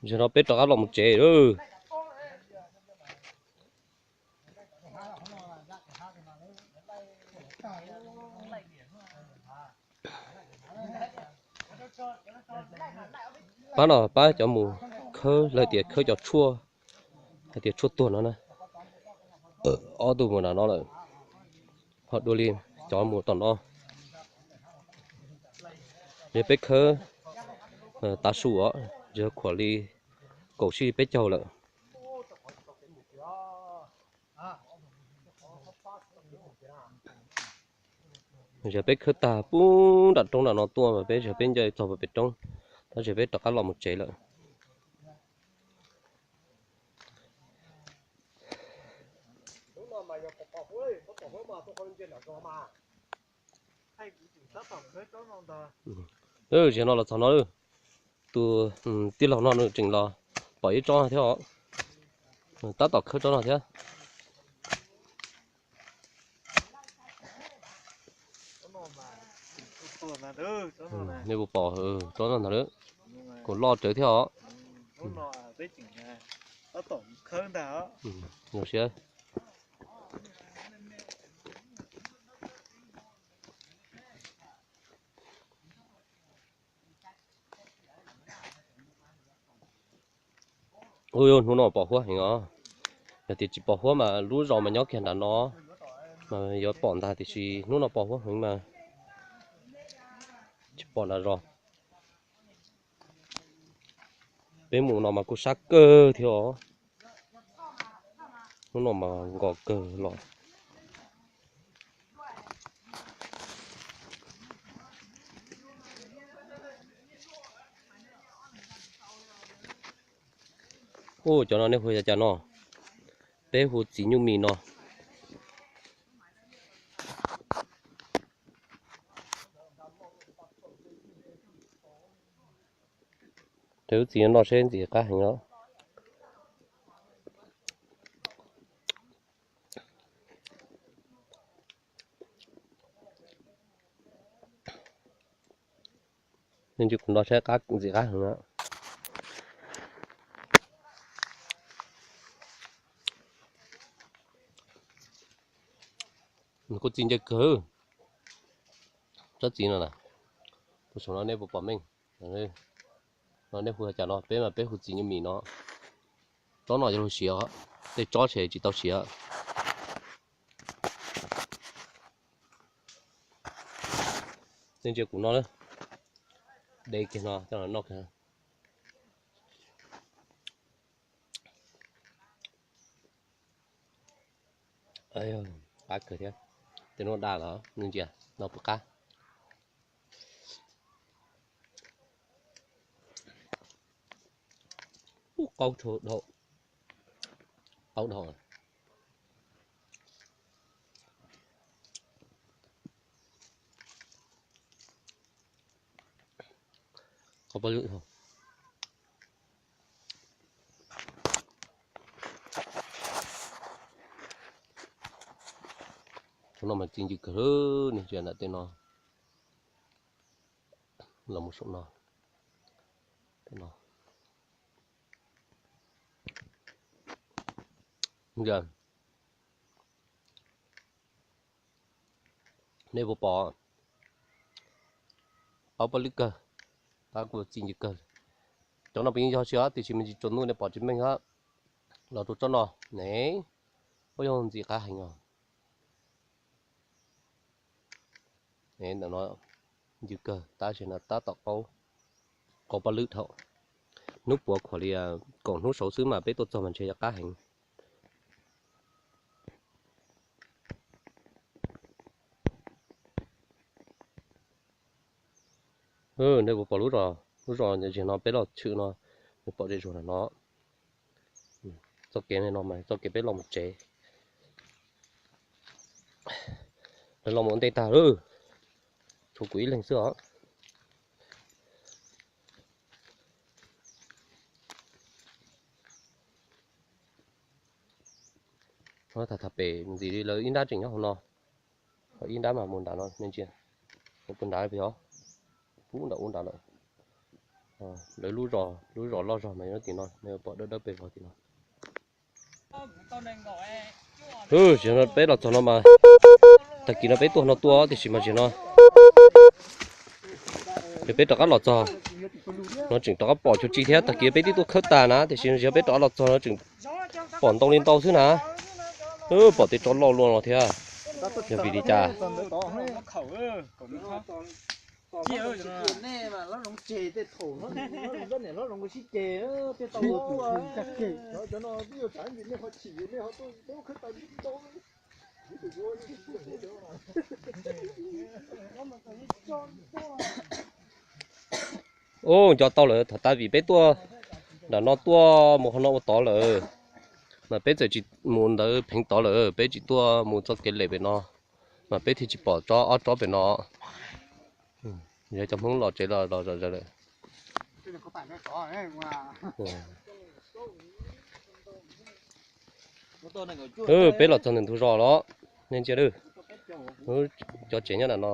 Zaum no peb rov qab los mus tsev lawm. Pab no pab cov mus khawb, lawv tias khawb cov tshuaj, hais tias tshuaj tuag no na. Ob tug mus nram no lawm, ho dua li cov mus tom no. Yog peb khawb tav su os, yog khuam li kaum sij peb caug lawm. Yog peb khawb tag puag nram roob nram no tuaj mas peb yog peb nce txog puag pem roob, tab sis peb rov qab los mus tsev lawm. Zaum no los txog no, tus tij laug no nws tseem los pom ib tsob no thiab os. Tab tom khawb tsob no thiab. Nej puas pom tsob no ntag lawm, kuj loj rawv thiab os. Hnub no pom huab heev os. Yog tias tsis pom huab mas lub zos mas nyob kiag nram no mas yuav pom ntag, tiam sis hnub no pom huab heev mas tsis pom nram zos. Peb mus no mas kuj sab kawg thiab os. Hnub no mas nkos kawg los. Ub, cov no nej hu yog cas no? Peb hu txiv nyuj mis no. Rau lub txiv no seb ntxim qab heev os. Nej ntsia kuv no saib qab ntxim qab heev os. Nws kuj txi ntse kawg. Tsob txiv no na, tus saum no nej puas pom meej? No nej hu cas no, peb mas peb hu txiv nyuj mis no. Tsob no yog lug siav, tej tsob ces tsis tau siav. Nej ntsia kuv no, de kiag no coj los noj kiag. Qab kawg thiab. Tej no daj los nej ntsia, no puas qab. Ub, qaub dhau, qaub dhau. Qaub paj lwm. Tus no mas txi ncw kawg, nej ntsia nram tej no. Los mus saum no, tej no. Nej puas pom? Qaub paj lwm kawg, qab kuj txi ncw kawg. Cov no pes yeej yog siav tiam sis me ntsis tsaus ntuj nej pom tsis meej hab. Los rau tsob no ne, ub, yog ntxim qab heev os. Ntawm no ncw kawg tab sis no tab tom qaub, qaub paj lwm dhau. Hnub puav khuam li kaum hnub saud xwb mas peb tuaj txog mas ntshe yuav qab heev. Nej puas pom lub zos, lub zos zig no peb los tshwm no, nws pom zem zuag no. Txoj kev no mas txoj kev peb los mus tsev. Lawv los mus ua ntej tag lawm, tshuav kuv ib leeg xwb os. Tham tham pem ntxiv li lawv ib nrab tseem nyob hauv no, ho ib nrab mas mus nram no nej ntsia. Tus nrad pem os, pub nram ub nrad lawm. Lawv lub zos, lub zos loj zog mas nyob tim no, nej pom dawb dawb pes vog tim no. Peb los txog no mas, tag kis no peb tuaj no tuaj tiam sis mas zaum no, ces peb rov qab los txog no tseem rov qab pom cuag tsi thiab. Tag kis peb twb tuaj khawb tas na, tiam sis zaum no peb rov qab los txog no tseem pom ntau li ntau xwb na. Pom tej tsov loj luaj no thiab. Yog vim li cas? Ub, nco tau lawm, thaum tas vim peb tuaj nram no tuaj mus qhov no ua tod lawm, mas peb txawm tsis mus ntawd pheev tod lawm, peb tsis tuaj mus txoj kev lem pem no, mas peb thiaj tsis pom tsob, ob tsob pem no. Yog cov Hmoob los tsev los los zom zaws lawm. Peb los txog ntawm ntug zos los, nej ntsia, cov tsev nyob nram no.